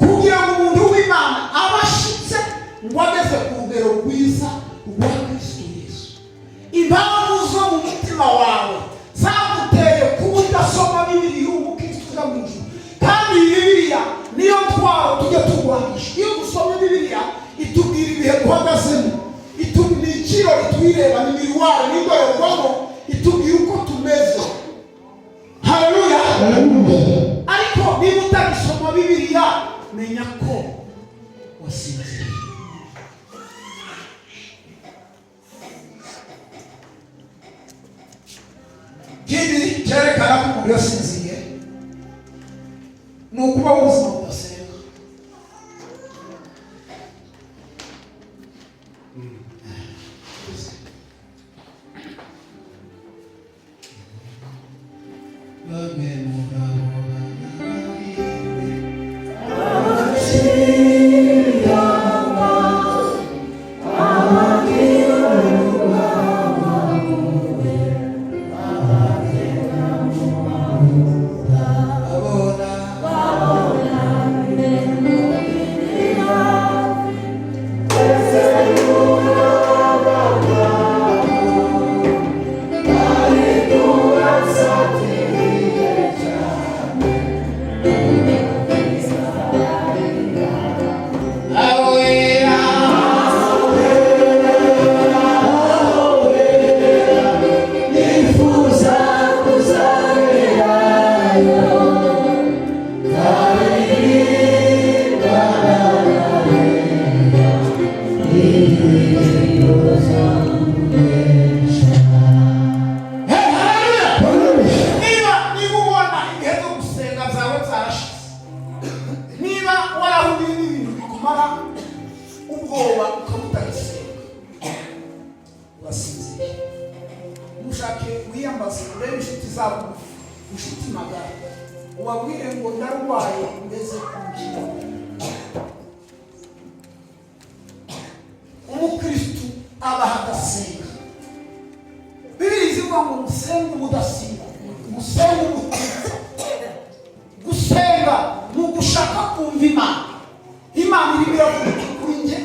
kugira ngo umuntu w'Imana abe ashitse, ngo ageze ku rugero rwiza rwa Kristo. Ikirori tuyireba, ni miroir, ni indorerwamo itubwira uko tumeze. Haleluya! Ariko niba utagisoma Bibiliya, menya ko wasinziriye. Ikindi cyerekana ko umuntu yasinziriye ni ukubaho ubuzima budasenga. Bamwe muri abo bana babiri abona awera. Nifuza kuzagerayo Hey, haleluya! Niba ubona ibihe byo gusenga byawe byarashize, niba warahuye n'ibintu bikumara ubwoba ukaba utagisenga, urasinziriye. Mushake wiyambaze, urebe inshuti zabo, inshuti magara, ubabwire ngo ndarwaye ngeze ku ngingo. Umukristu abaha agasenga. Bibiri zivuga ngo musenge ubudasiba, musenge ubutitsa. Gusenga ni ugushaka kumva Imana. Imana irimo iravuga iki kuri njye?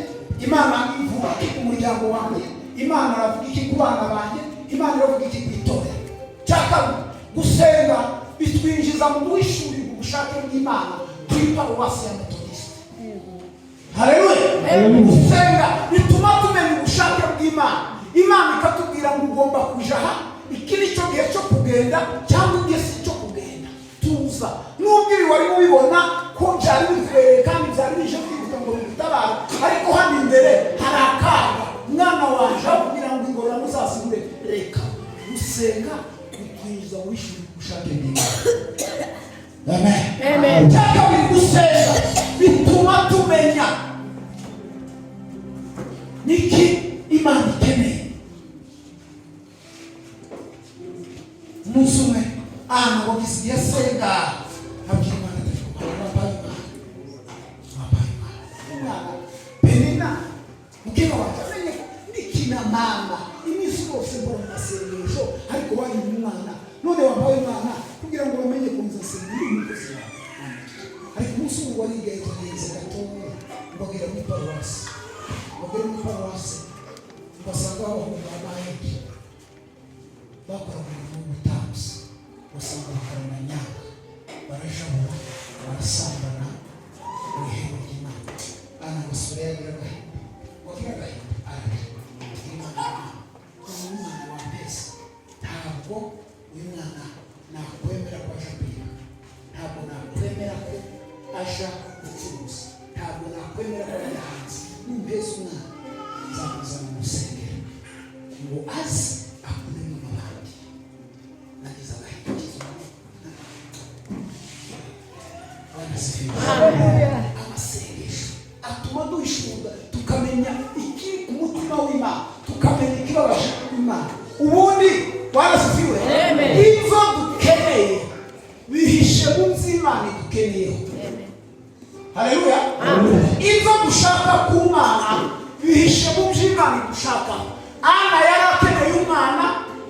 Imana ivuga iki ku muryango wanjye? Imana iravuga iki ku bana banjye? Imana iravuga iki ku itorero? Cya kabiri, gusenga bitwinjiza mu guhishurirwa ubushake bw'Imana kuri paruwasi ya Metodisite. Haleluya! Gusenga bituma tumenya ubushake bw'Imana. Imana ikatubwira ngo ugomba kuja aha, iki ni cyo gihe cyo kugenda, cyangwa igihe si cyo kugenda, tuza. Nubwo ibi wari ubibona ko byari bikwereye kandi byari bije kwihuta ngo bigutabare, ariko hano imbere hari akaga, mwana wanje, aho kugira ngo ingororano uzasubire. Reka gusenga bitwinjiza wishyura ubushake bw'Imana. Amen. Amen. Cya kabiri, gusenga bituma tumenya niki Imana ikeneye. Umunsi umwe ahantu wagize igihe asenga, abwira Imana ati: "Wambaye Imana, wambaye Imana, umwana Penina mukeba wanjye amenye ko ndikina mama iminsi yose mbora mu masengesho, ariko wari umwana, none wambaye Imana kugira ngo bamenye ko nzasenga ndi umukozi wawe." Ariko umunsi umwe warigaye tugenze gatoya, mbabwira muri paruwasi, mbabwira muri paruwasi, mbasanga abahungu ba Maheke bakoraga umurimo w'ubutambyi, basanga bakorana nyanga, barajabura, barasambana mu ihema ry'Imana. Ana musore yagira agahinda, wagira agahinda, ararira Imana: "Imana, uyu mwana wampeza, ntabwo uyu mwana nakwemera ko aja kwiga, ntabwo nakwemera ko aja gucuruza, ntabwo nakwemera ko ajya hanze. Numpeza umwana, nzamuzana mu rusengero ngo aze akuremo amabandi." Nagize agahinda kizungu. Amasengesho atuma duhishurwa, tukamenya ikiri ku mutima w'Imana, tukamenya ikibabaje Imana. Ubundi warasifiwe. Amen. Ibyo dukeneye bihishe mu by'Imana idukeneyeho. Haleluya! Ibyo dushaka ku Mana bihishe mu by'Imana idushakaho. Ana yari akeneye umwana,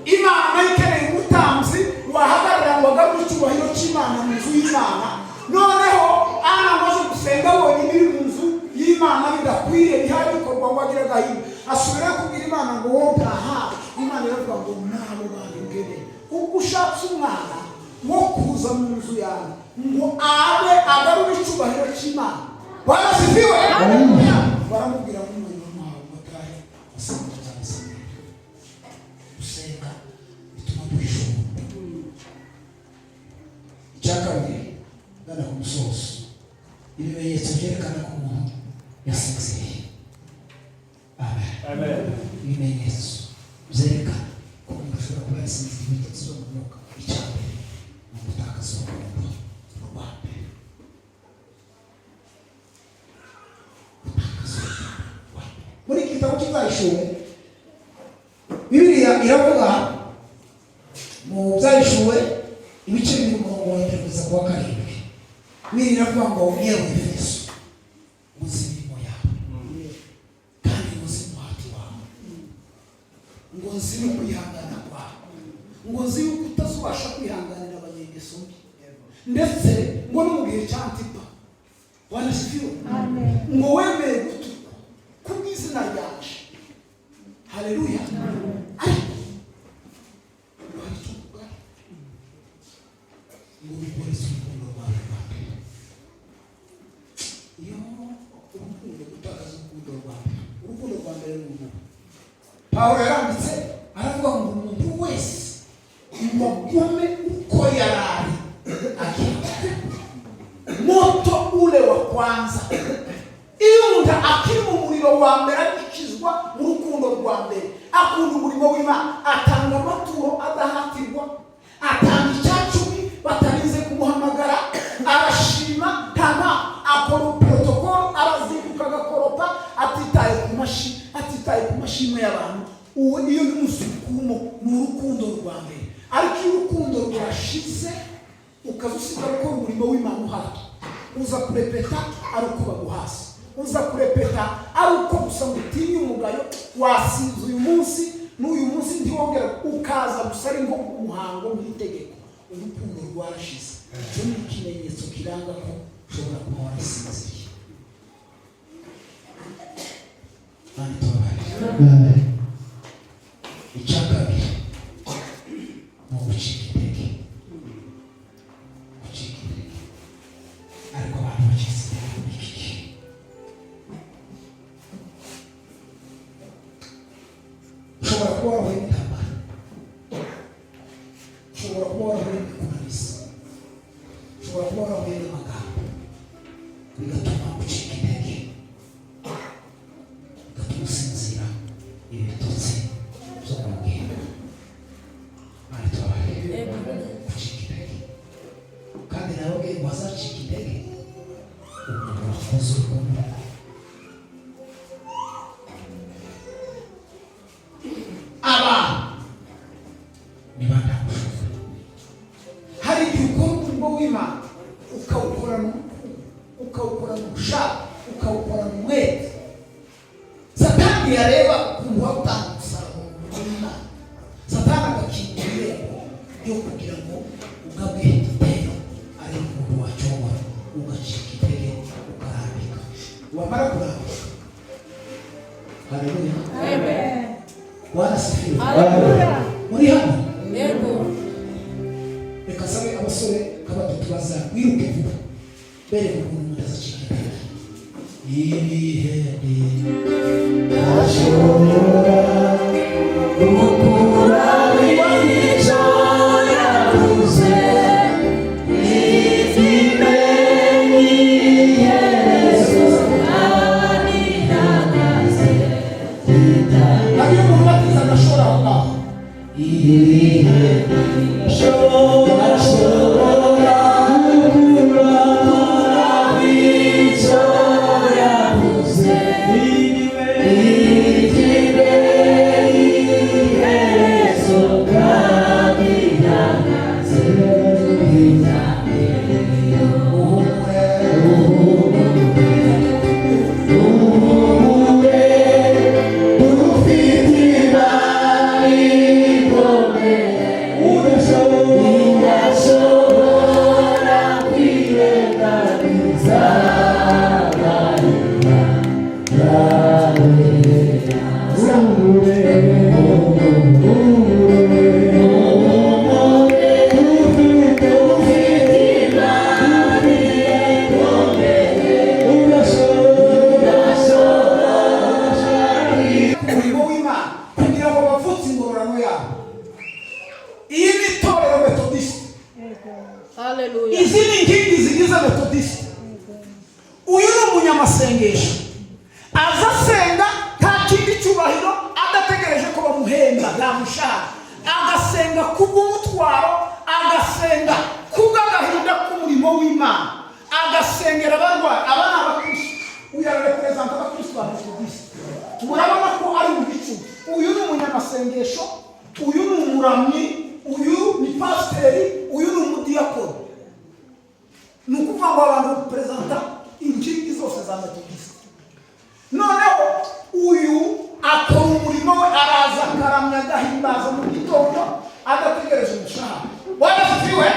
Imana nayo ikeneye umutambyi wahagarara ngo agarure icyubahiro cy'Imana mu nzu y'Imana. Noneho Ana amaze gusenga abonye ibiri mu nzu y'Imana bidakwiriye bihari bikorwa, ngo agire agahinda, asubirayo kubwira Imana ngo wowe utaha. Imana iravuga ngo nabo bantu ngeneye, ubwo ushatse umwana wo kuza mu nzu yawe ngo abe agarure icyubahiro cy'Imana. Barasifiwe. Baramubwira ngo umwana wawe batahe, asanga tuzamusenga. Ibimenyetso byerekana ko umuntu yasinziriye. Amen. Ibimenyetso byerekana ko umuntu ashobora kuba yasinziriye ibitotsi byo mu mwuka: icya mbere ni ugutakaza urukundo rwa mbere. Gutakaza urukundo rwa mbere. Muri iki gitabo cy'Ibyahishuwe, Bibiliya iravuga mu Byahishuwe ibice 2, umurongo wa 1 kugeza ku wa 7, Bibiliya iravuga ngo: "Yewe Efeso, uzi imirimo yawe, kandi uzi umuhati wawe, ngo nzi no kwihangana kwawe, ngo nzi yuko utazubasha kwihanganira abanyengeso mbi, ndetse ngo no mu gihe cya Antipa," Bwana asifiwe, "ngo wemeye gutukwa kubw'izina ryanje." Haleluya! Ariko ngo hari icyo mvuga, ngo bikoreze urukundo rwawe rwa mbere. Iyo urukundo, gutakaza urukundo rwa mbere, urukundo rwa mbere ni uruhu. Pawulo yaranditse aravuga ngo umuntu wese ngo agume uko yarari akiri moto ule wa kwanza. Iyo umuntu akiri mu muriro wa mbere, agikizwa mu rukundo rwa mbere, akunda umurimo w'Imana, atanga amaturo adahatirwa, atanga icyacumi batarinze kumuhamagara, arashima ntama, akora protocole, arazinduka agakoropa atitaye ku mashi, atitaye ku mashimwe y'abantu, uwo iyo ni musukumo, ni urukundo rwa mbere. Ariko iyo urukundo rwashize, ukaza usigara ukora umurimo w'Imana uhato, uza kurepeta ari uko baguhasa, uza kurepeta ari uko gusa ngo utinye umugayo, wasinze uyu munsi n'uyu munsi ntiwongera, ukaza gusa ari nko umuhango nk'itegeko, urukundo rwarashize. Icyo ni ikimenyetso kiranga ko ushobora kuba warasinziriye. Kandi tubabarire. Icya kabiri ni ugucika intege. Gucika intege. Ariko abantu bacitse intege muri iki gihe, ushobora kuba warahuye n'intambara, ushobora kuba warahuye n'ikunaniza, ushobora kuba warahuye n'amagambo, bigatuma ucika intege, bigatuma usinzira ibitotsi byo mu bugingo. Mana tubabarire. Gucika intege. Kandi nawe ubwe ngo azacika intege umuntu wakoze urukundo. Abantu niba ntagushobora, hari igihe ukora umurimo w'Imana ukawukorana urukundo, ukawukorana ubushake, ukawukorana umwete. Satani yareba ukuntu waba utanga umusaruro mu murimo w'Imana, Satani agakingura irembo ryo kugira ngo ugabwe igitero, arebe ukuntu wacogora, ugacika intege, ukarambika. Wamara kurambika, haleluya! Bwana asifiwe! Muri hano? Yego. Reka sabe abasore nka batatu baza wiruke vuba, bereka ukuntu umuntu azacika intege. Ibihe Ashobora gukura icyo yavuze, ikimenyerezo kandi ihagaze. Hariyo umuntu ubatiza agashora aho ngaho. Ibihe ashobora gukura icyo yavuze, ikimenyerezo kandi ihagaze. Uhumure. Ufite imari ikomeye udashobora kwirengagiza agahinda kawe. Uhumure, uhumure, ufite imari ikomeye udashobora Umurimo w'Imana kugira ngo bavutse ingororano yabo. Iyi ni itorero Metodisite. Hallelujah. Izi ni inkingi zigize Metodisite. Uyu ni umunyamasengesho, aza asenga nta kindi cyubahiro, adategereje ko bamuhemba, nta mushahara, agasenga kubw'umutwaro, agasenga kubw'agahinda k'umurimo w'Imana, agasengera abarwayi. Aba ni abakristo. Uyu arareperezanta abakristo ba Metodisite. Murabona ko ari mu gicucu. Uyu ni umunyamasengesho, uyu ni umuramyi, uyu ni pasiteri, uyu ni umudiyakoni. Ni ukuvuga ngo abantu perezanta inkingi zose za Metodisite. Noneho uyu akora umurimo we, araza akaramya, agahimbaza mu gitondo adategereje umushahara. Wadafitiwe,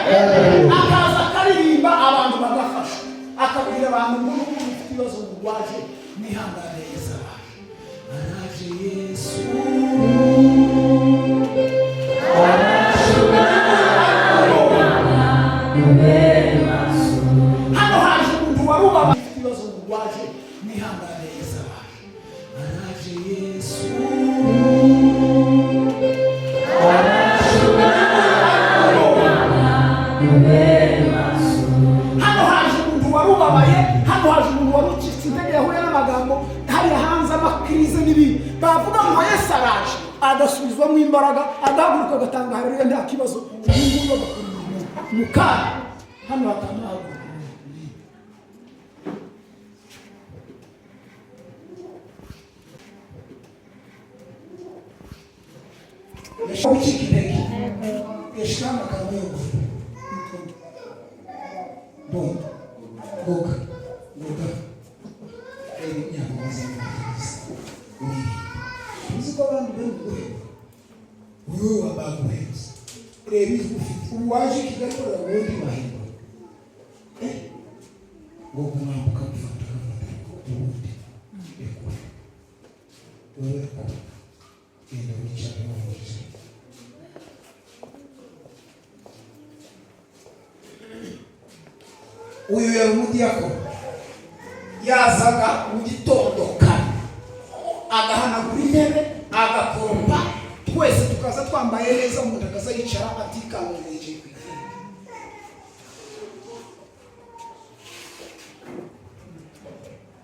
akaza akaririmba, abantu bagafasha, akabwira abantu ngo n'ubu mufite ibibazo murwaje, mwihangane, Yesu araje, araje Yesu. Hano haje umuntu wari ubabaye, ufite ibibazo murwaje, mwihangane, Yesu araje, araje Yesu. Hano haje umuntu wari ubabaye, hano haje umuntu wari ucitse intege, yahuye n'amagambo hariya hanze, amakirize n'ibindi. Bavuga ngo Yesu araje, agasubizwamo imbaraga, agahaguruka, agatanga haleluya nta kibazo. Uyu nguyu bagakora umurimo mu kaga. Hano hatanahaguruka. Gucika intege yashiraho amakaro yose. Bo goga goga, reba imyaka umaze mu butegetsi uririmba, uzi ko abandi bari guhemba, wowe baguhembye. Reba ijwi ufite ubu, waje i Kigali urara, wowe ntiwahemba. Ngo kumwambuka gufata agafata, ariko ubundi rekura, wowe rekura, genda wicare wumvise. Uyu yari umudiyakoni, yazaga mu gitondo kare agahanagura intebe, agakoropa, twese tukaza twambaye neza, umuntu akaza yicara atikanga ngo yicaye ku intebe.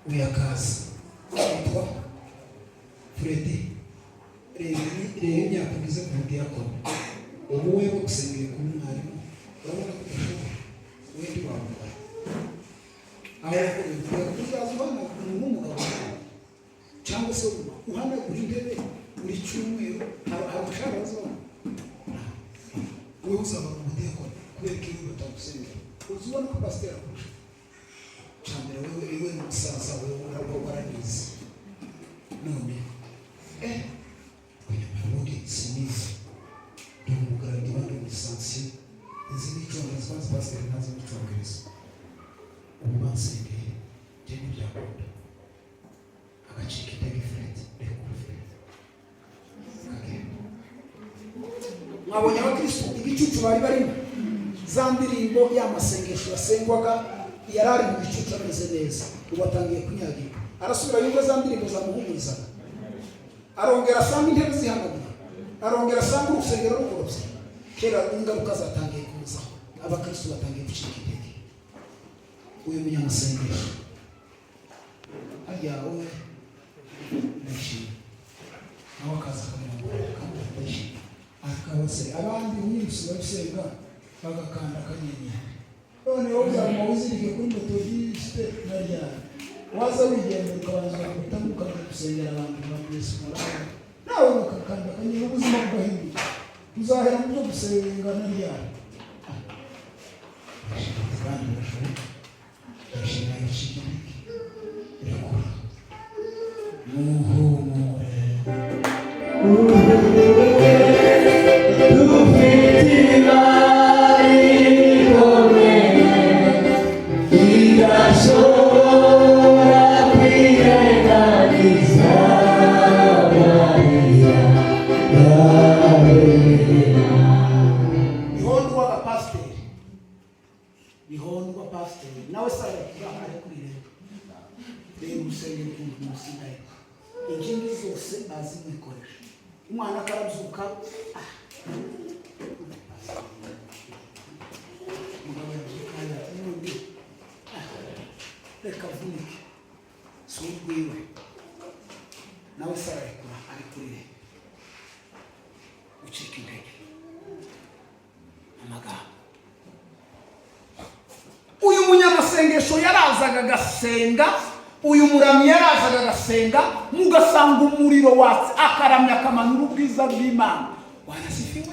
Uyu akaza yitwa Fredi. Reba reba imyaka ugize ku budiyakoni ubu, wewe gusengera kuba umwarimu, urabona ko udashoboye, we ntiwamubara aho yakoreye ubudiyakoni. Uzaza uhanagura nk'umugabo cyangwa se uhanagura intebe buri cyumweru, hari umushahara bazabona? Wowe uzaba mu budiyakoni kubera ko iyo batagusengera, uzi ubona ko pasiteri akurusha. Cya mbere, wewe iwe ni umusaza, wewe urabwo waranize. None ubundi sinize, ndi umugraduate, ndi umulisansiye, nzi n'icyongereza. Bazi pasiteri ntazi n'icyongereza. Ubu bansengeye njye ntibyakunda, agacika intege. Fred, rekura Fred, kagenda. Mwabonye abakristo igicucu bari barimo, za ndirimbo, ya masengesho yasengwaga, yari ari mu gicucu ameze neza. Ubu atangiye kunyagirwa, arasubira yumva za ndirimbo zamuhumurizaga, arongera asanga intebe zihanaguye, arongera asanga urusengero rukorobye. Kera ingaruka zatangiye kuzaho, abakristo batangiye gucika intege. Uyu munyamasengesho harya wowe ndashima, nawe akaza akamwongorera kandi ndashima, akabase abandi mwinshi babisenga bagakanda akanyenyeri. Noneho uzaguma wizirike kuri Metodiste na ryari? Waza wigendera ukabanza ugakubitamo, ukajya gusengera abantu ba Yesu muraho, nawe bakakanda akanyenyeri, ubuzima bugahinduka. Uzahera mu byo gusenga na ryari? Kandi birashoboka, ndashima yacika intege, irakura muhumure. Dufite imari ikomeye idashobora kwirengagiza amarira yawe. Bihondwa pasiteri, Bihondwa pasiteri nawe sara ari kuri rero. Reba urusengero ukuntu musigaye, inkingi zose bazimwikoresha, umwana akarabyuka, ah, umugabo yabyuka, n'undi, ah, reka avunike. Gucika intege, amagambo. Uyu munyamasengesho yarazaga agasenga, uyu muramyi yarazaga agasenga, mugasanga umuriro watse, akaramya, akamanura ubwiza bw'Imana. Wanasifiwe.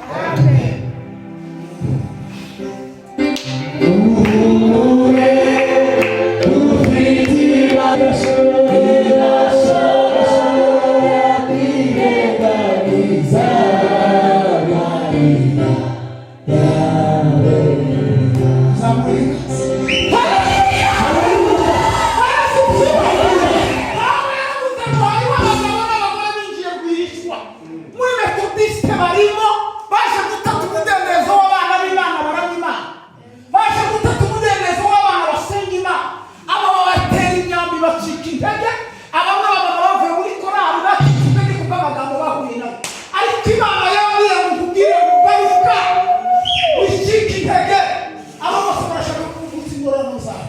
Muri Metodisite barimo baje gutata umudendezo w'abana b'Imana baramya Imana, baje gutata umudendezo w'abana basenga Imana. Aba babatera imyambi, bacika intege. Abamwe baba bavuye muri korali, bacitse intege kubw'amagambo bahuye nayo. Ariko Imana yambwiye ngo nkubwire ngo garuka, wicike intege. Abo bose barashaka kuvutsa ingororano zawe.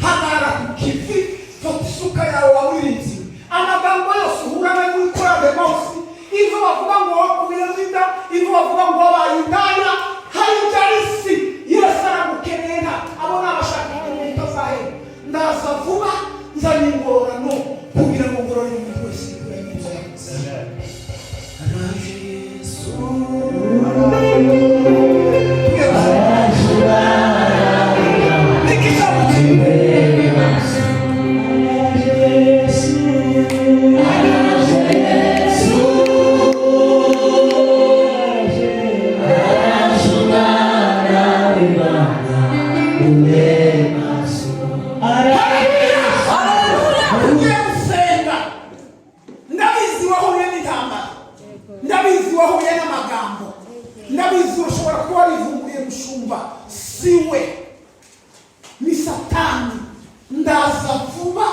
Hagarara ku kivi, fata isuka yawe wawurinze. Amagambo yose uhura nayo muri korali mose, ibyo bavuga ngo wakuyemo inda, ibyo bavuga ngo wabaye indaya, hari ibyarisi. Yesu aragukeneye. Nta abo ni abashaka ibintu utazahera. Ndaza vuba, nzanye ingororano kugira ngo ngororere umuntu wese ibyo yakoze. Araje Yesu. Niki cyamukiye? Ugiye gusenga. Ndabizi wahuye n'intambara, ndabizi wahuye n'amagambo, ndabizi ushobora kuba warivumbuye mushumba. Si we, ni Satani. Ndaza vuba,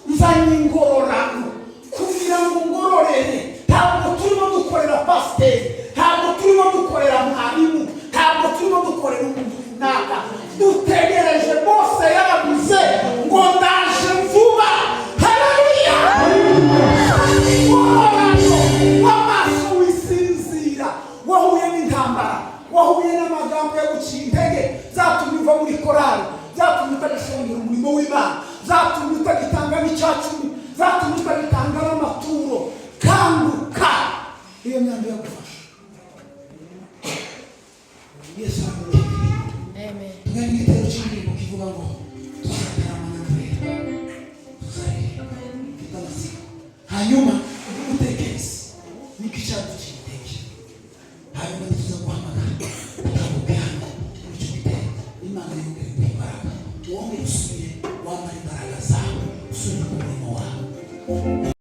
nzanye ingororano kugira ngo ngororere. Ntabwo turimo dukorera pasiteri, ntabwo turimo dukorera mwarimu, ntabwo turimo dukorera umuntu runaka. Dutegereje bose. Yaravuze ngo ndaje vuba. Haleluya! Ingororano. W'amaso wisinzira, wahuye n'intambara, wahuye n'amagambo yaguciye intege, zatumye uva muri korali, zatumye utagisongera umurimo w'Imana, zatumye utagitanga n'icacumi, zatumye utagitanga n'amaturo. Kanguka, iyo myambi yagufasha. Yesu aragukeneye. Amen. Tugende igitero cy'indirimbo kivuga ngo tuzataramana n'abera, tuzaririmba. Mfite amatsiko. Hanyuma utekereze niko icyaduciye intege, hanyuma tuza guhamagara utambuke hano muri icyo gitero. Imana yongere guha imbaraga, wongere usubire wambare imbaraga zawe, usubire ku murimo wawe.